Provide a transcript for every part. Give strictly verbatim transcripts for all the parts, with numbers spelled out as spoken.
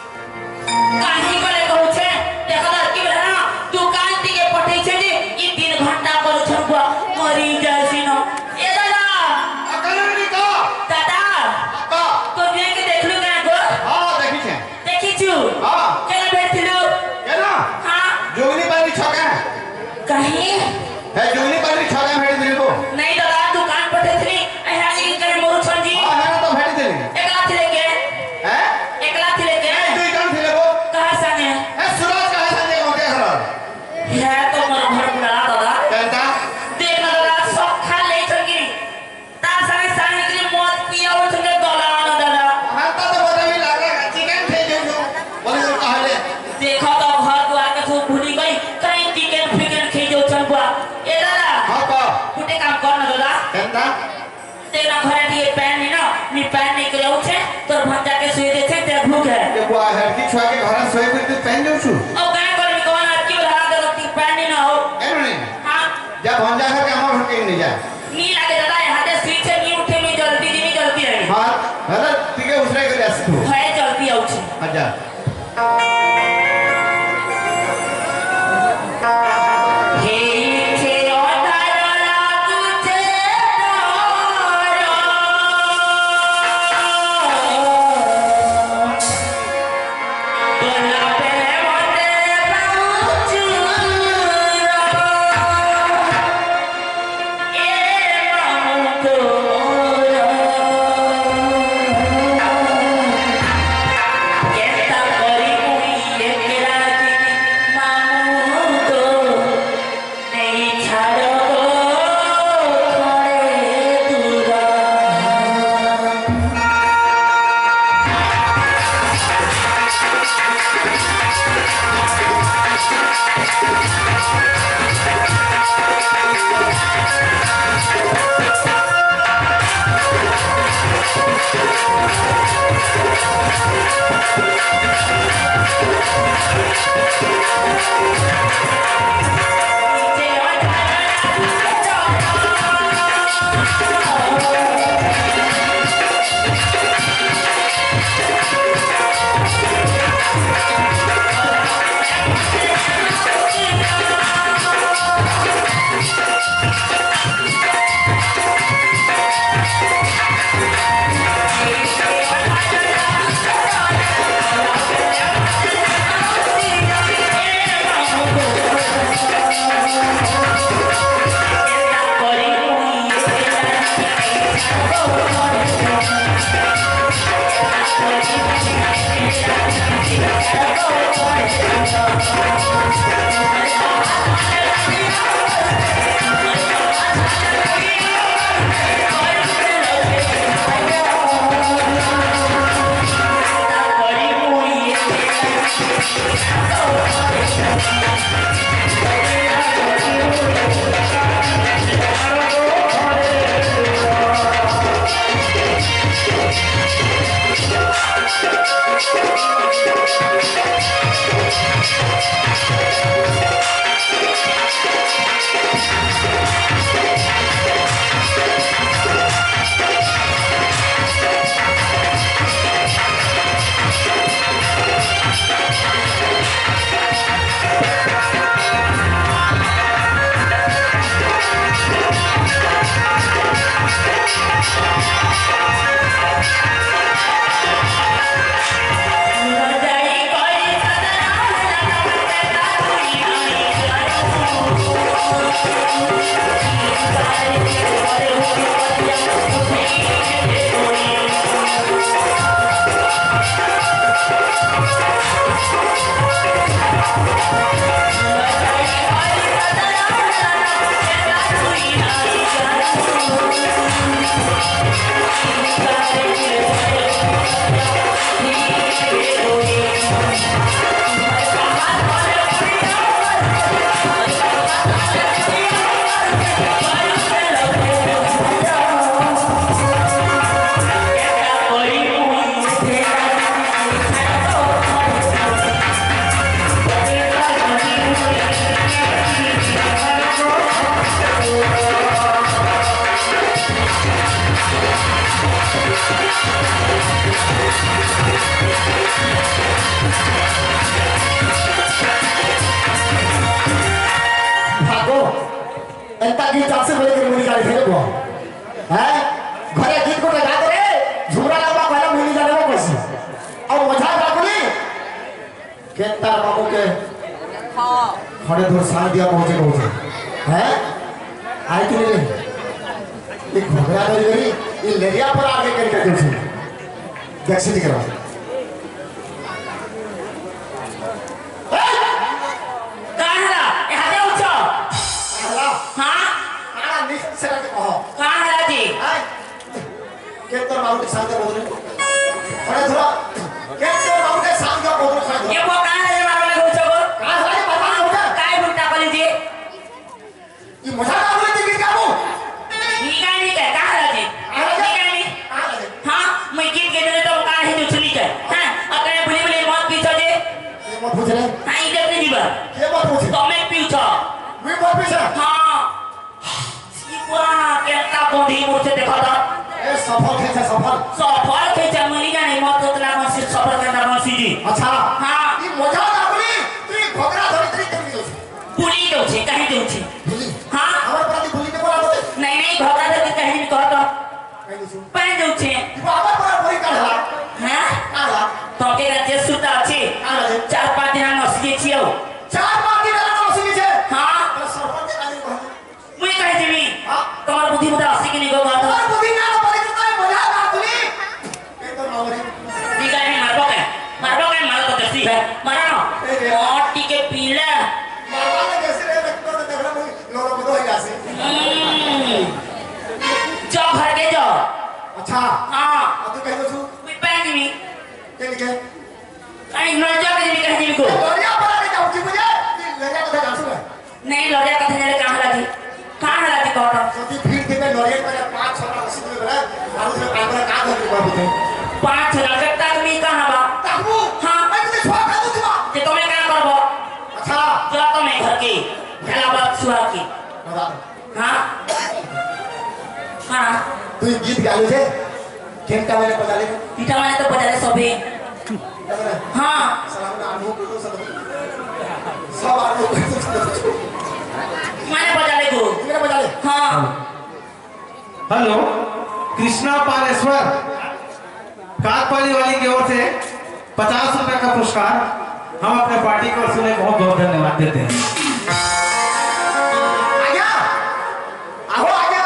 काहे करे कहू छे? देखो तो, की बोला ना, दुकान ती के पठई छे जी, ई तीन घंटा करू छन बुआ, मरी जाय छी ना। ए दादा। आ, कने रे का? दादा। का? तो देख के देख लू का गो? हाँ, देखी छे। देखी छु? हाँ। केना भेट थिलू? केना? हाँ। जोगनी पानी छका। कहीं? हे जुगनी पानी छका भेट दिली को। नहीं दादा, दुकान पठई थी। ए, हाँ जी, कहीं मोरू छन जी। हाँ, है ना, तो भेट दिली। एकला थिले के? हैं? एकला थिले के? नहीं, तू ही कौन थिले को? कहाँ साने? हे, सुरज कहाँ साने को क्या खबर? है तो मोर घर बुला दादा। कहता? देख ना दादा, सब खा ले छन की। तार संगे संगे के मौत पिया उठ के दौलान दादा। हाँ, तो, तो बता भी लग रहा है, चिकन खाई जाऊँ जो। बोले तो कहले। देखो तो घर द्वार के सब भूली गई, कहीं चिकन फिकन खाई जाऊँ छन बुआ। ए दादा। हाँ, का? कुटे काम कर ना दादा। कहता? तेरा घरे दिए पैन नहीं ना, नी पैन नहीं करे उठे, तोर भंजा के सोए दे छे, तेरा भूख है। ये बुआ है कि छुआ के घर सोए भी तू पैन जाऊँ छु? अब गाय पर भी कौन आज की बला दे रखती पैन नहीं ना हो। ए नहीं। हाँ। जा भंजा घर के हमार घर के नहीं जा। नी लागे दादा, यहाँ से सीट से नी उठे, मैं जल्दी जी, मैं जल्दी आई। हाँ, दादा, ठीक है, उसने कर दिया तू। है, जल्दी आऊ छी। अच्छा। हे इच्छे अधार लागू छे डर। भागो, एतना गीत चार से बजे के मुड़ी गाड़ी फेंको। हैं? घरे गीत को गा दे रे, झुमरा लगा पहला मुड़ी जाने वो कैसी। और मजा बाबूली, केंता बाबू के हाँ। खड़े धुर साथ दिया पहुंचे पहुंचे। हैं? आए कि नहीं? एक घोड़ा तो ये, ये लेरिया पर आगे करके देखिए। दक्षिण की तरफ। ए! कहाँ हला? यहाँ पे उठो। हला? हाँ? आला निश्चित से रखे कहो। कहाँ हला जी? आए। केंद्र बाबू के साथ बोल रहे। खड़े धुरा। केंद्र बाबू के साथ क्या बोल रहे? खड़े धुरा। ये वो कहाँ है, ये बाबू के उठो बोल? कहाँ हला ये बाबू के उठो? काय उठा बोली जी? ये मजा ना बोले तो गिर जाबो। निकाय, निकाय, कहाँ राजे? कहाँ राजे? निकाय नहीं। कहाँ राजे? हाँ, मैं गीत के देने तो कहाँ है जो चली जाए? हाँ, अपने बुली बुली मत पीछो जे। ये मत पूछ रहे। हाँ, इधर नहीं जीवा। ये मत पूछ। तो मैं पीछो। मैं मत पूछ। हाँ। ये पूरा केतना गोंधी मुझे देखा था। ए, सफल थे, सफल। सफल थे, जर्मनी जाने मत उतना मत से सफल करना मत सीधी। अच्छा। हाँ। ये मजा ना बोली, तू ये घोघरा धरी तरी कर दी। बुली दो छे, कहीं दो छे। बुली? हाँ। हमारे प्रति बुली ने बोला तो? नहीं, नहीं, घोघरा दे के कहीं नहीं कहता। कहीं दो छे। पहन दो छे। ये बाबा पर बुली का हला। हाँ? का हला? तो के राज्य सुता छे। का हला? चार पाँच दिन हम नसीब छियो। चार पाँच दिन हम नसीब छे। हाँ। तो सरपंच के आगे बढ़। मुझे कहे जीवी। हाँ। तुम्हारा बुद्धि मुझे अस्सी की नहीं को कहता। तुम्हारा बुद्धि ना तो पड़ी तो तुम्हारी मजा ना सुनी। निकाय नहीं, मारबो का? मारबो का? मारो तो जस्ती है। मारो ना। ए, ए। माटी के पीला। मारवा ले जैसे रे, रखता तो देखना मुझे लोड़ा बदो ही जासे। हम्म। जाओ घर के जाओ। अच्छा। हाँ। अब तू कह दो छू। कोई पैन नहीं। क्या लिखे? कहीं नजर के नहीं कहीं को। लोरिया पर आने जाऊँ जी मुझे। ये लोरिया को तो जानसू है। नहीं, लोरिया कथे जाने कहाँ हला जी? कहाँ हला जी कहता? सती भीड़ के में लोरिया पर पाँच छह लाख अस्सी में बना, और उसमें पाँच लाख का धन रुपया भी थे। पाँच लाख तक भी कहाँ बा? ताकू, हाँ। मैं तुझे छुआ खा दूँ छुआ। ये तो मैं क्या करबो? अच्छा। जो तो मैं घर की, भला बात छुआ की। बता। हाँ। हाँ। तू ये गीत गा लीजिए। केंटा मैंने बजा ले। ईटा मैंने तो बजा ले सभी। हाँ। साला हमने आलू को तो सब, सब आलू को तो सब। मैंने बजा ले गुरु। मैंने बजा ले। हाँ। हेलो, कृष्णा पालेश्वर, काकपाली वाली की ओर से पचास रुपए का पुरस्कार हम अपने पार्टी की ओर से उन्हें बहुत बहुत धन्यवाद देते हैं। आजा, आहो आजा।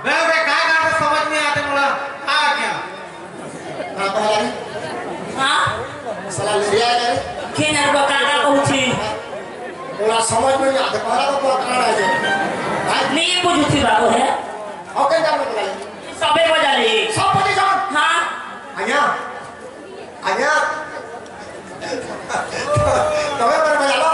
बे, बे, काय गाना समझ नहीं आते बोला, आ गया। हाँ, तो हमारी हाँ? साला ले आया रे। के ना बकाना पहुंची। बोला समझ में नहीं आते, पहला तो बकाना है ये। हाँ? नहीं, ये कुछ उठी बाबू है। ओके, जाओ, बोला ले। सबे बजा ले। सब बजे जाओ। हाँ। आजा। आजा। तमे पर बजा लो।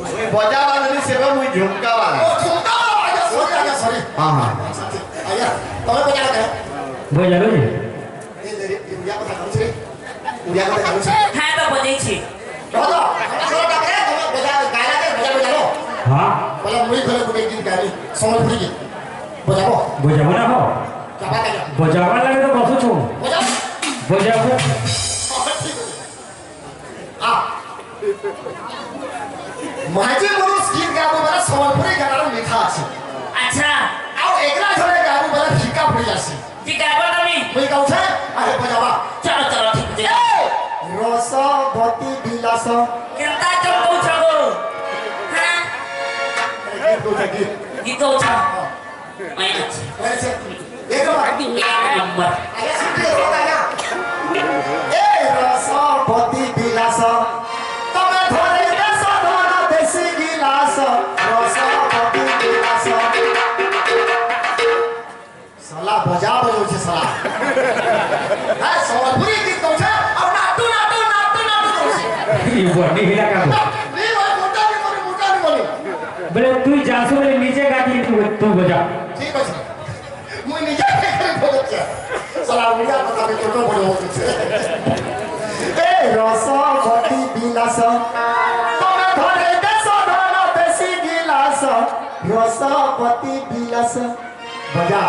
मुई बजा वाला नहीं, सेवा मुई झुमका वाला। ओ, झुमका वाला, आजा, सॉरी, आजा, सॉरी। हाँ, हाँ। अच्छा, ठीक। आजा, तमे बजा लो। बजा लो जी। ये ले रे, ये उड़िया को बजा लो, उड़िया को बजा लो। हाँ, तो बजे छी। लो तो, हम थोड़ा तक है, तमे बजा, गाना के बजा, बजा लो। हाँ। मतलब, मुई भले बुले गीत गानी, समझ पड़ी गई। बजाबो। बजाबो ना हो। क्या बात है? बजाबो लगे तो बसो छो। बजाओ। बजाबो। हाँ, ठीक है। आ। माझे मनुष्य गीत गाबो बड़ा संबलपुरी गाना मीठा आछे। अच्छा। आओ एकरा झोले गाबो बड़ा फीका पड़ी जासी। जी गाबो तमी। मुई गाऊ छे, अरे बजाबा। चलो, चलो, ठीक है। ए! रसवती बिलास। केंता चल कहू छगो? हाँ? गीत गाऊ छे, गीत। गीत गाऊ छे। हाँ। एक बार। एक नंबर। आया, सुन ले, सुन, आया। ए, रसवती बिलास, तमे धरे दे सधन देसी गिलास, रसवती बिलास। साला बजा बजाऊ छे साला। हाँ, संबलपुरी गीत गाऊ छे, और नाटू, नाटू, नाटू, नाटू गाऊ छे। ये बॉडी हिला का बोल। नहीं, भाई, मोटा नहीं बोले, मोटा नहीं बोले। बोले, तू जासू बोले, नीचे गा दी, तू, तू बजा। ठीक है, सर। मुई निजे के करे बोलत छे। साला उड़िया पता नहीं छोटो बड़ो हो गए। ए रसवती बिलास, तमे धरे दे सधन देसी गिलास, रसवती बिलास। बजा।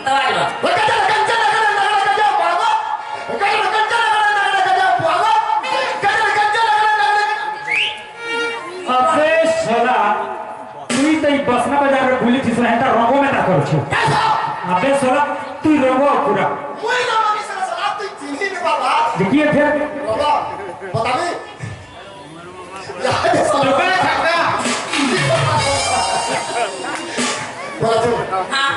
आवाज बा। वो कंचन, कंचन, अबे साला, तू रोगो पूरा। मुई ना मानी साला, साला तू चिन्ही के बाबा। देखिए फिर। बाबा, पता नहीं। यार, ये साला। चुप है, ठंडा। बोला तू। हाँ।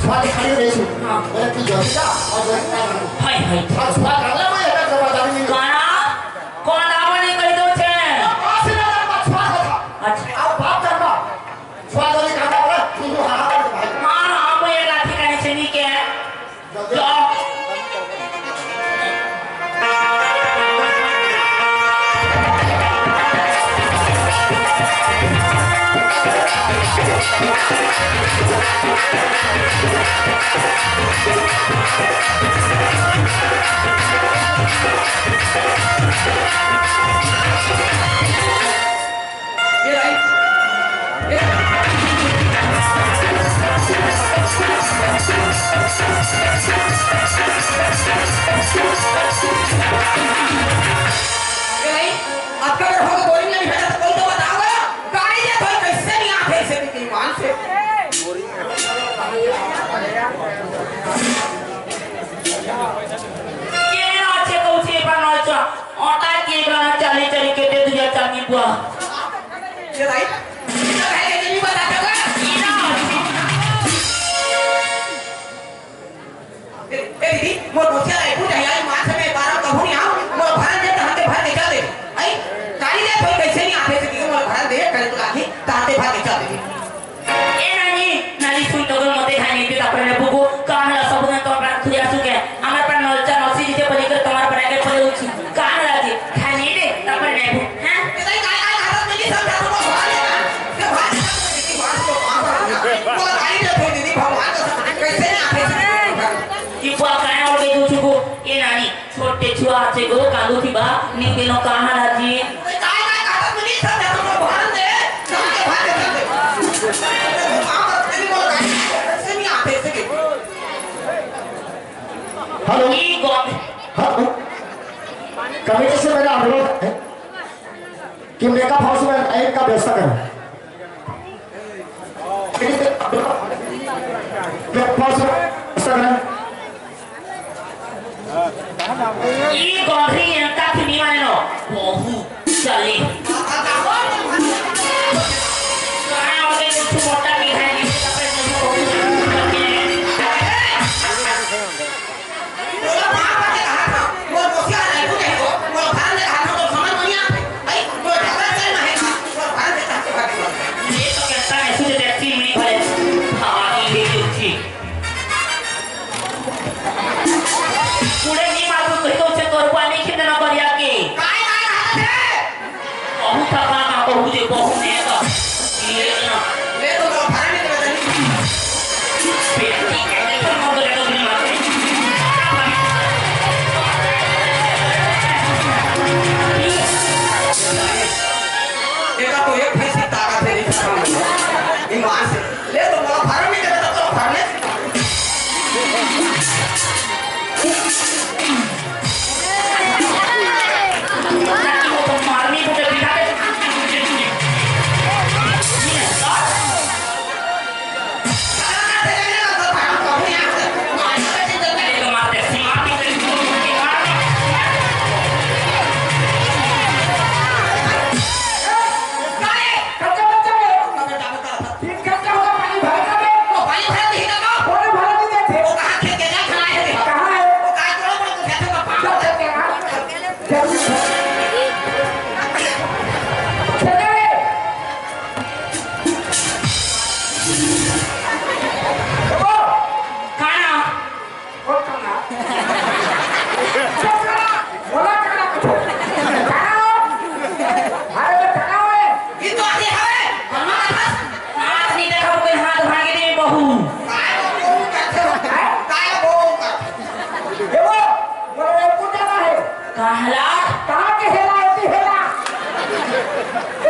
स्वाद खाली नहीं सुन। हाँ। मेरे तू जो भी था, और जो भी था। हाय, हाय। और स्वाद डालना मैं, ये तो बता नहीं। गाना? कौन आवने कह दो छे? वो पास ही ना था, स्वाद था। अच्छा। अब बाप करना। स्वाद वाली गाना वाला, तू तो हाँ, हाँ, भाई। हाँ, हाँ, वो ये लाठी का नीचे नहीं क्या है? ए भाई, आपका अगर हमको बोरिंग नहीं भेटा तो कोई तो बताओ, गाड़ी दे तो कैसे नहीं आते इसे भी ईमान से। ये ना अच्छे को उठे पर ना अच्छा, और ताकि एक ना चली चली के दे दिया चांदी बुआ। ये भाई, ये तो है कि नहीं बताते हो? ये ना अच्छे। ए, ए दीदी, मोर दोस्तिया ला एकू चाहिए, आज मार्च में बारह कहूँ नहीं आओ, मोर भरन दे, तहन ते भर के चल दे। आई, गाड़ी ले, कोई कैसे नहीं आते से, मोर भरन दे, कल तो आके, तहन ते भर के चल दे। ए नानी, नानी सुन तो गो मते खाने के तापर ने बुगो, काम ला सब ने तो अपना खुदिया सुके, हमारे पर नलचा नसी जिसे पली कर तुम्हारे पर आके पले उठी, काम ला जी, खाने दे, तापर ने बु, हाँ? ए दाई, काय, काय, काय, काय, काय, काय, काय, काय, काय, काय, काय, काय, काय, काय, काय, काय, काय, काय, काय, कैसे नहीं आते? ये बुआ काय और के दू चुको, ये नानी, छोटे छुआ आछे गो, कालू थी बा, नी तेनो कहाँ राजी? हेलो। ई गो- हाँ, कमेटी से मेरा अनुरोध है कि मेकअप हाउस में एक का व्यवस्था करें। मेकअप हाउस में व्यवस्था करें। ई गंधी एंता फिनी माने नो। बहु चली। गाना हो गए कुछ मोटा की है, जिससे कपड़े मुझे बहुत जरूरत है। ये तो कहता है, सुझे देखती मिनी भले। हाँ, ये भी जुक्ति। पूरे नी मालूम कहीं तो उसे तोर पानी खिंदना बढ़िया के। काय, काय कहत हे? बहुत थका ना, बहुत जे, बहुत ने तो। ये ना। ये तो लो, भरा नहीं तो बता नहीं। बेटी के लिए तो मत बोले, तो नहीं मालूम। ये तो एक पैसे ताकत है, नहीं खत्म हो गया। ईमान से। ले तो मोला भरन नहीं देवे, तब तो भरने। ताकि वो तो मारनी को जब दिखा दे। ये तो मारते, मारते, मारते। तीन घंटा होगा पानी भरे का बे। तो पानी भरा नहीं था का? बोले भरा नहीं देते। वो कहाँ खेत के जा खड़ा है रे? कहाँ है? वो कहाँ करो, बोले तो खेत में पानी चल, चल, चल, हाँ। चल, चल। चल रे। वो। खाना। बोल खाना। चल खाना। बोला खाना कुछ। खाना हो। अरे बे खाना हो बे। ये तो आते हवे। हनुमान का था। हाथ नहीं देखा कोई हाथ भांगे दे बहू। काय बहू करते हो? हैं? काय बहू करते हो? ये वो, बोलो ये पूजा का है। कहला। कहाँ के हेला, एती हेला।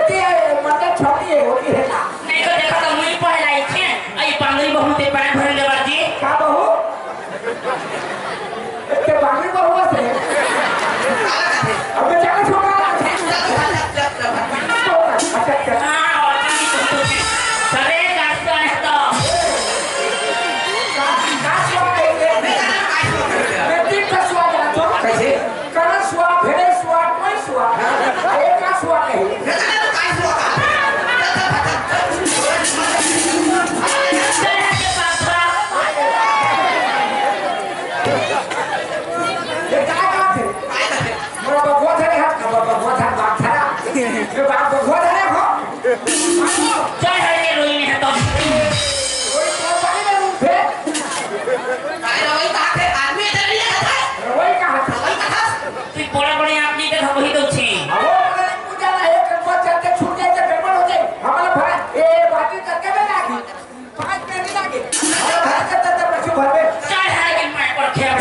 एती है, मतलब छौड़ी है, ओती हेला। नहीं तो देखा तो मुई पहला ही थे। आई पांगरी बहू ते पैर भर ले बाजी। का बहू? एते बांगरी बहू से? अबे जाके छोटा। अच्छा, अच्छा। अरे, गास्ता है तो। अरे रवई कहा थे, आदमी इधर नहीं आता है। रवई कहा था? रवई कहा था? तू बड़ा बड़े आदमी के हम वही तो छी। अब वो पूजा ना है, कंपा चढ़ते छूट जाए तो गड़बड़ हो जाए। हमारा भाई, ए, बाटी करके में लागी। पाँच मिनट लागे। हमारा भाई करता था पशु भर में। चढ़ है कि मैं पर खेल।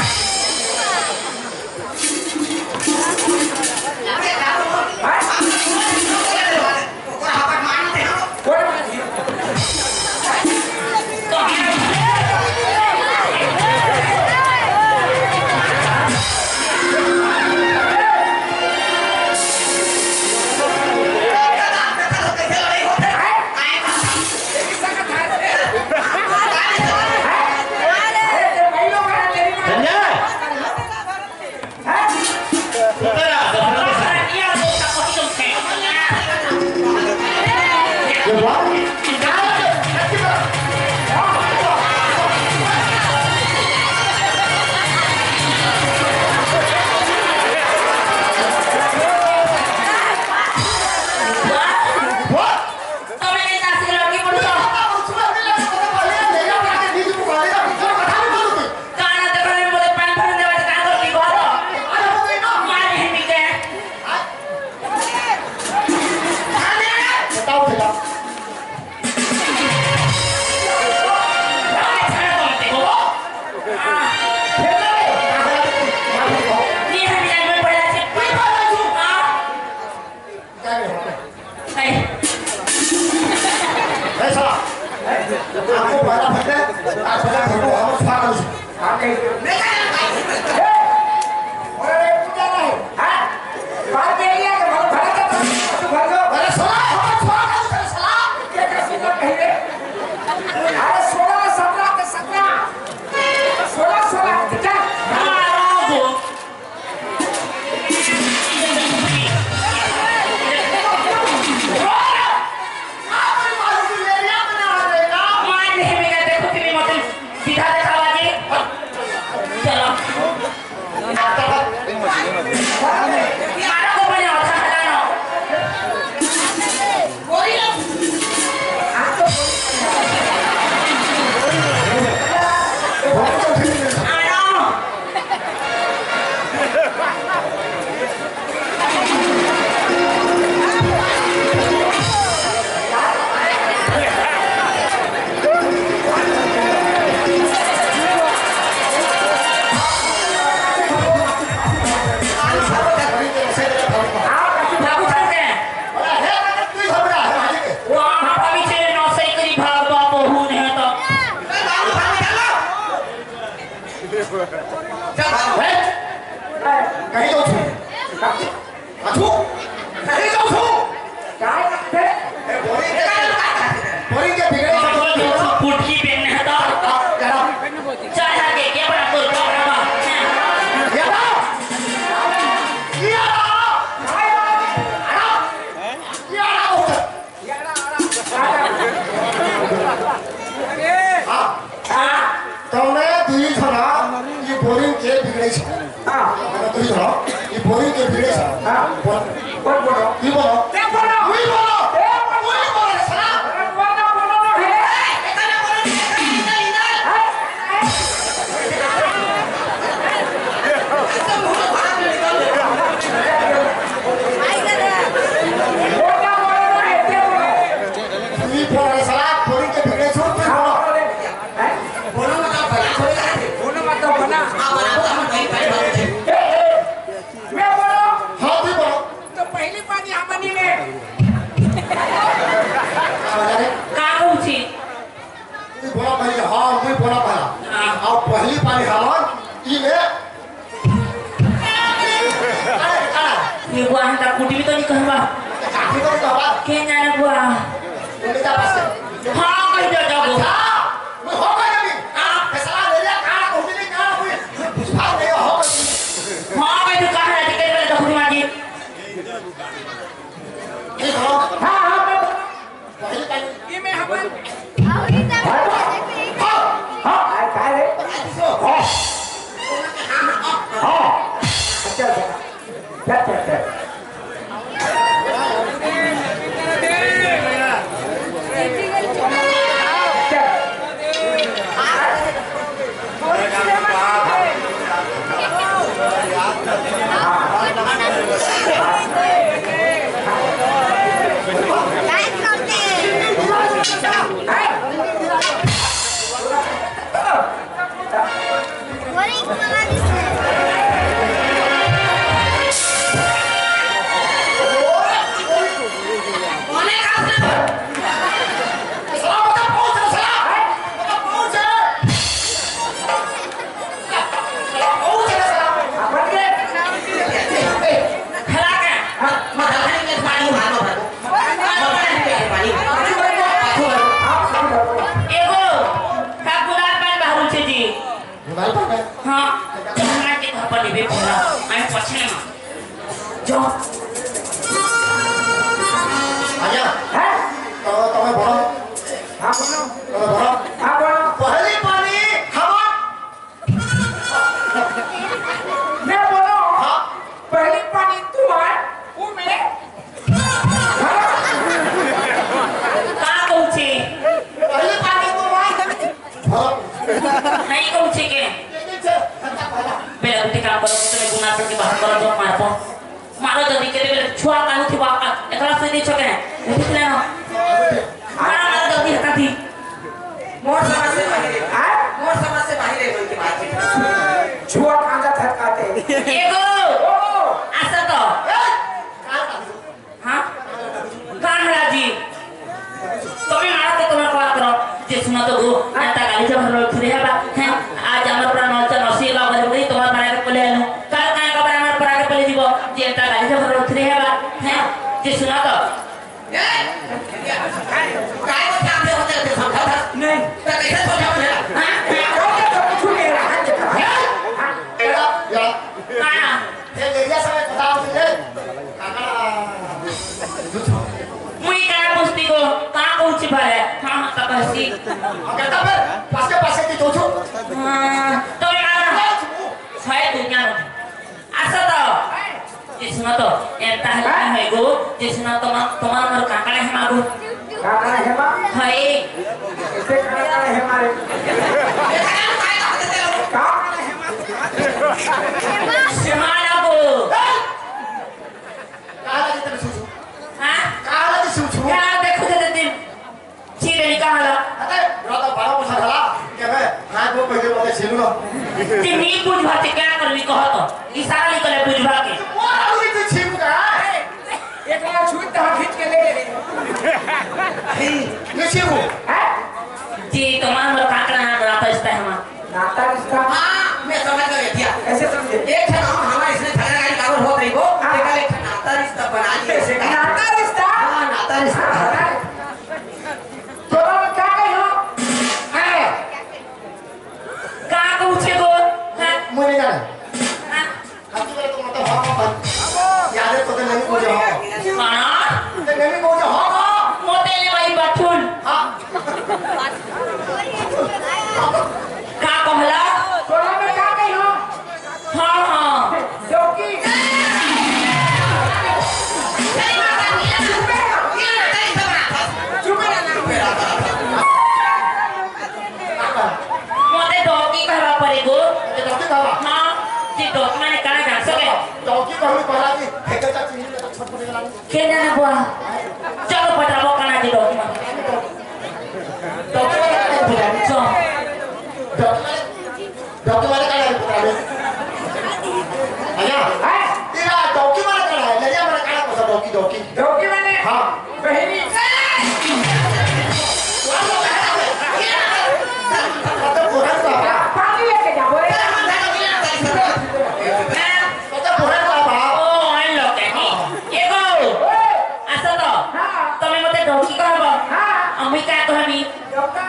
कहीं तो छू। अथू, कहीं तो छू। काय करथे? ए, बोरी के, बोरी के बिगड़े से थोड़ा सा। फुटकी पहनने है तो। आ, जरा। चाय आके क्या बड़ा तोर का बड़ा। ये ला। ये ला। ये ला। हाँ, हाँ। तौने दुई झना ये बोरिंग के बिगड़े छ। हाँ। तौने दुई झना ये बोरिंग के बिगड़े छ। हाँ। बोल। बोल, बोलो। की बोलो? ते बोलो। उई बोलो। ते बोलो। उई बोलो रे साला। बोलो, बोलो, बोलो, बोलो। ए, इतना बोलो, इतना, इतना, इतना। हैं? बोलो, बोलो, बोलो, ते बोलो। ई बोल रे साला, बोरिंग के बिगड़े छोड़, तू बोलो। बोलो ना, बोलो, बोलो। बोलो मत, तो बना। हाँ, बना, बना, हम नहीं पाए, बात है। ए, ए, मैं बोलो। हाँ, तू बोलो। तो पहली पानी हमनी में। का कहू छी? तू बोला पहले, हाँ, तू बोला पहला। हाँ। अब पहली पानी हमन, ई में अरे, अरे। ये बुआ हम तक कुटी भी तो नहीं कहबा। काटी तो नहीं कहबा। के जाने बुआ? उनके पास से। हाँ, कह दे, जाओ। अच्छा, मैं हो गया अभी। हाँ। फैसला ले लिया, कहाँ कुटी नहीं, कहाँ कोई, मैं बुझा नहीं, हो गया। हाँ, मैं तो कहा है, टिकट वाले तो खुद मार दी। ये करो। हाँ, हाँ, मैं पहली पानी। ये मैं हवन। हाँ, हाँ। हाँ, हाँ। हाँ। अच्छा, अच्छा। चल, चल, चल। चल। मोबाइल पर में। हाँ, तो हमारे के घर पर लेबे पहला, आए पछे ना। जो। आजा। हैं? तो, तो मैं बोलो। हाँ, बोलो। तो मैं बोलो। हाँ, बोलो। पहली पानी हमार। मैं बोलो। हाँ। पहली पानी तुम्हार, वो मैं। का कहू छे? पहली पानी तुम्हार। हाँ। नहीं कहू छे के? बेटा, उठे काम करो, तुम्हें गुना करके बाहर करो, तो मार को। मारो जल्दी के, बेटा, छुआ कानू थी बाप का, एकरा से नहीं छके। उठिस ले ना। मारा, मारा जल्दी हटा थी। मोर समझ से बाहिर है। हाँ? मोर समझ से बाहिर है, बोल के बात है। छुआ कांदा थरकाते। एगो। ओ। ऐसा तो। हाँ? कान हला जी। तुम्हें मारा तो तुम्हें कॉल करो। जे सुना तो गो, अंता गाली जब हम लोग फिरे है बात, हैं? आज हमारे प्राण नौचा नौसी का बजे बजे तुम्हारे मारा के पले आलू। काल काहे का बराबर परा के पले जीवो, जे अंता गाली जब हम लोग फिरे है बात, हैं? जे सुना तो। ए, काय को सामने होते थे समझा था? नहीं। तो कैसे समझा मुझे? हाँ? हाँ? या, या। हाँ। ये एरिया सब एक बता दीजिए। मुई कहाँ पूछती को, कहाँ पहुँची भर है? हाँ, हाँ, तब हंसी। हम कहता फिर, पास के पास की दो छो। हाँ, तो यार, है दुनिया में। अच्छा तो, जे सुनो तो, एंता हल्ला है गो, जे सुनो तो, तुम्हार मोर काकड़ा है मागो। काकड़ा है मा? है। इसे काकड़ा है मारे। काकड़ा है मा? सुना ना गो। काला जी तने सूझू। हाँ? काला जी सूझू। क्या देखो दे दिन? छीले निकाला। अरे, राता बारह बजे हला, के बे, हाथ वो पहले बोले छीलू ना। ते नहीं बुझवा ते क्या करबी कह तो? इशारा निकले बुझवा के। मोर आलू के छीलू का? एकला छुई त खींच के ले ले। ये छीलू। हैं? जी, तुम्हार मोर काकड़ा ना राता इस्ता है हमार। नाता रिश्ता? हाँ, मैं समझ गया भैया। कैसे समझे? एक ठन हम, हमारे इसमें झगड़ा गाड़ी कारोबार होत रही वो, हाँ। एक ठन नाता रिश्ता बना लिए। कैसे? नाता रिश्ता? हाँ, नाता रिश्ता। हाँ। तो क्या कही हो? हाँ। का कहू छे गो? हाँ। मुझे नहीं जाना। हाँ। खाती वाले तो मतलब हाँ, हाँ, हाँ। याद है तो तेरे नहीं मुझे हाँ। माना? तेरे नहीं मुझे हाँ, हाँ। मोते ले भाई बथुल। हाँ। का कहला? तोरा में का कही हो? हाँ, हाँ। डौकी। चुप रह। मोते डौकी कहवा पड़े गो। ये डौकी कहवा? हाँ, जी डौकी माने का जान सके? डौकी कहू पहला की, भेजे चा चीनी में तो छटपटे लगा। के जाने बुआ? चलो बताबो काना जी डौकी माने। डौकी माने का नहीं बुआ? चलो। डौकी माने, डौकी माने का नहीं बुआ? अरे, हैं? तेरा डौकी माने का है, लड़िया माने का है, डौकी, डौकी। डौकी माने? हाँ। बहिनी। मतलब, बुआ का पानी लेके जा, बोले। तो तो बोला तो आप। ओ, आइन लो के। एगो। आसा तो। हाँ। तमे मोते डौकी कहबो। हाँ। अम्मी का कहमी। डौका।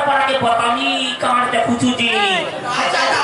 पर आके पता नहीं कहाँ से कुछ जी।